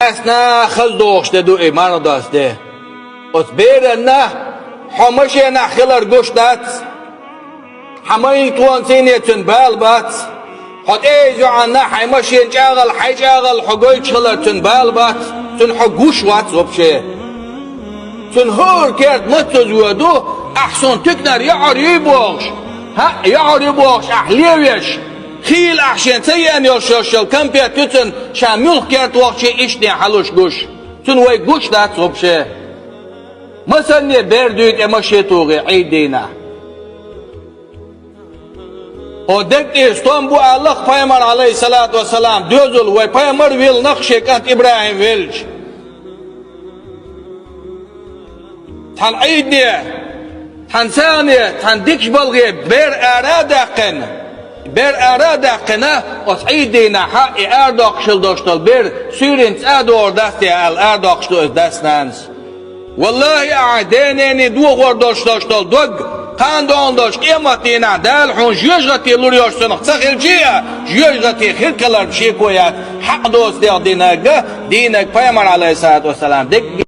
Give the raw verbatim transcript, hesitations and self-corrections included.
Эсна хаза догӀуш де ду и марха доцу де. Оцу беранна хьо машенахь хилар гуш дац. Хьан маьждиган цӀийне цуьнан бала бац. Хьо тӀе иза йоӀанна хьайн машен чӀагӀал, хьайн чӀагӀал хьо гойтуш хилар цуьнан бала бац. Цуьнан хьо гуш вац вообще. Цуьнан хӀора керта мацаза воьду, ахь суна туьканара йоӀар юй бохуш. ХӀаъ, йоӀар ю бохуш, ахь левеш. Хийла ахь шен ца еана йолуш йолу кампет ю цуьнан, ша муьлхха керта вахча иштта хьалуш гуш. Цуьнан вай гуш дац вообще. Масанне бер дуьйцу тӀе машен тухий Ӏийд дийнахь. Хьо дегтӀера стом бу аьлла-кх пайхамар, Ӏалайхиссалату вассалам, доьзал вай пайхамар вилла-кх шен кӀант ИбрахӀим велча. Цхьана Ӏийдане, цхьана сагӀане, цхьана дикачу балхе бер ара а даьккхина, бер ара а даьккхина, оцу Ӏийд дийнахь и арадоккхуш хила долуш долу бер суьйранца цӀа а догӀур дац те аьлла, арадоккхуш ду оцу дас-нанас. Валлахи, ахьа денений дохор долуш долуш долу дог, кхана догӀун долуш къематдийнахь Дала хьуна жоьжахати лур йолуш цунах ца хилчий а, жоьжахати хир калар шеко яц, хьакъ доцу дегӀ динарг, дийнарг пайхамар, Ӏалайхиссалату вассалам, дегга